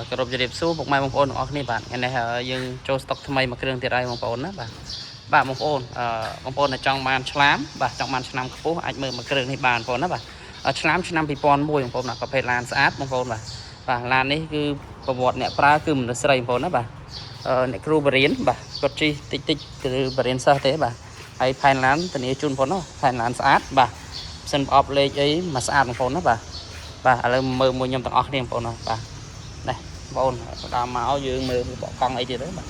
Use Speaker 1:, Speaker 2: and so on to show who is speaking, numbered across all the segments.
Speaker 1: គោរពជម្រាបសួរពុកម៉ែបងប្អូនទាំងអស់គ្នាបាទថ្ងៃនេះយើងចូលស្តុកថ្មីមួយគ្រឿងទៀតហើយបងប្អូនណាបាទបាទបងប្អូនអឺបងប្អូនដែលចង់បានឆ្លាមបាទចង់បានឆ្នាំខ្ពស់អាចមើលមួយគ្រឿងនេះបានបងប្អូនណាបាទឆ្លាមឆ្នាំ2001បងប្អូនណាប្រភេទឡានស្អាតបងប្អូនបាទបាទឡាននេះគឺប្រវត្តិអ្នកប្រើគឺមនុស្សស្រីបងប្អូនណាបាទអ្នកគ្រូបរិញ្ញាបាទគាត់ជិះតិចតិចគឺបរិញ្ញាសិស្សទេបាទហើយផែនឡានធានាជូនបងប្អូនណាផែនឡានស្អាតបាទផ្សិនប្រអប់លេខអីមកស្អាតបងប្អូនណាបាទបាទឥឡូវមើលមួយខ្ញុំទាំងអស់គ្នាបងប្អូនណាបាទនេះ បងប្អូនដើមមកយើងមើលបកកង់អីទៀតទៅបាទ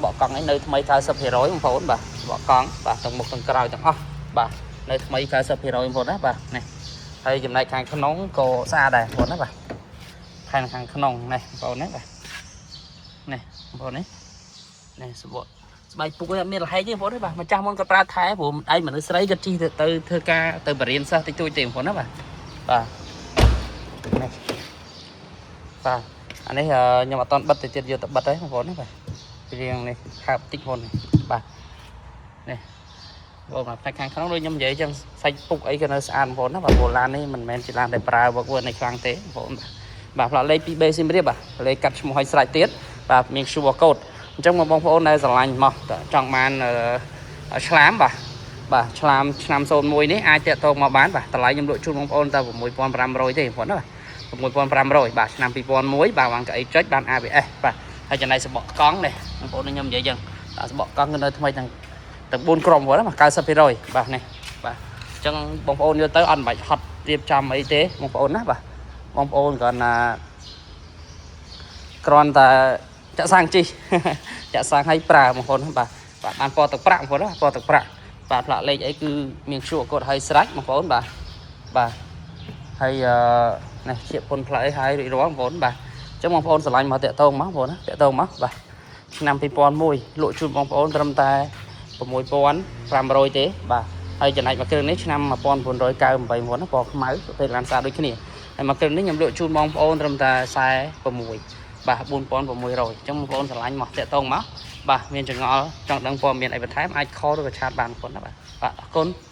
Speaker 1: បកកង់អីនៅថ្មី90%បងប្អូនបាទបកកង់បាទទាំងមុខទាំងក្រោយទាំងអស់បាទនៅថ្មី90%បងប្អូនណាបាទនេះហើយចំណែកខាងក្នុងក៏ស្អាតដែរបងប្អូនណាបាទផែនខាងក្នុងនេះបងប្អូនណាបាទនេះបងប្អូននេះនេះសបកស្បែកពុកឯងអត់មានលហែកទេបងប្អូនទេបាទម្ចាស់មុនគាត់ប្រើថែព្រោះឯងមនុស្សស្រីគាត់ជិះទៅទៅធ្វើការទៅបរៀនសិស្សតិចតួចទេបងប្អូនណាបាទបាទនេះបាទ អានេះខ្ញុំអត់តន់បិទទៅទៀតយកទៅបិទហើយបងប្អូនណាបាទរៀងនេះខាបតិចបងប្អូននេះបាទនេះបងបាទផ្នែកខាងក្នុងដូចខ្ញុំនិយាយចឹងសាច់ពុកអីក៏នៅស្អាតបងប្អូនណាបាទព្រោះឡាននេះមិនមែនជាឡានដែលប្រើវឹកវើនៅខ្លាំងទេបងប្អូនបាទបាទផ្លាកលេខ 2B សៀមរាបបាទលេខកាត់ឈ្មោះឲ្យស្រេចទៀតបាទមាន QR code អញ្ចឹងបងប្អូនដែលស្រឡាញ់មកចង់បានឆ្លាមបាទបាទឆ្លាមឆ្នាំ01នេះអាចតាក់ទងមកបានបាទតម្លៃខ្ញុំលក់ជូនបងប្អូនតែ6500ទេបងប្អូនណាបាទ6500បាទឆ្នាំ2001បាទបានកៅអីចុចបាន ABS បាទហើយចំណែកសបកកង់នេះបងប្អូនខ្ញុំនិយាយចឹងបាទសបកកង់គឺនៅថ្មីទាំងទាំង4ក្រុមហ្នឹងបាទ90%បាទនេះបាទអញ្ចឹងបងប្អូនយកទៅអត់បាច់ហត់រៀបចំអីទេបងប្អូនណាបាទបងប្អូនគ្រាន់តែគ្រាន់តែចាក់សាំងជិះ ចាក់សាំងឲ្យប្រើបងប្អូនណាបាទបាទបានពណ៌ទឹកប្រាក់បងប្អូនណាពណ៌ទឹកប្រាក់បាទផ្លាកលេខអីគឺមាន QR code ឲ្យស្រេចបងប្អូនបាទបាទហើយអឺនេះជាពុនផ្លែហើយរួចរាល់បងប្អូនបាទអញ្ចឹងបងប្អូនស្រឡាញ់មកតាក់តងមកបងប្អូនណាតាក់តងមកបាទឆ្នាំ2001លក់ជូនបងប្អូនត្រឹមតែ6500ទេបាទហើយចំណែកមួយគ្រឿងនេះឆ្នាំ1998បងប្អូនណាពណ៌ខ្មៅប្រភេទឡានស្អាតដូចគ្នាហើយមួយគ្រឿងនេះខ្ញុំលក់ជូនបងប្អូនត្រឹមតែ46បាទ4600អញ្ចឹងបងប្អូនស្រឡាញ់មកតាក់ទងមកបាទមានចងល់ចង់ដឹងព័ត៌មានអីបន្ថែមអាច call ឬក៏ chat បានបងប្អូនណាបាទបាទអរគុណ។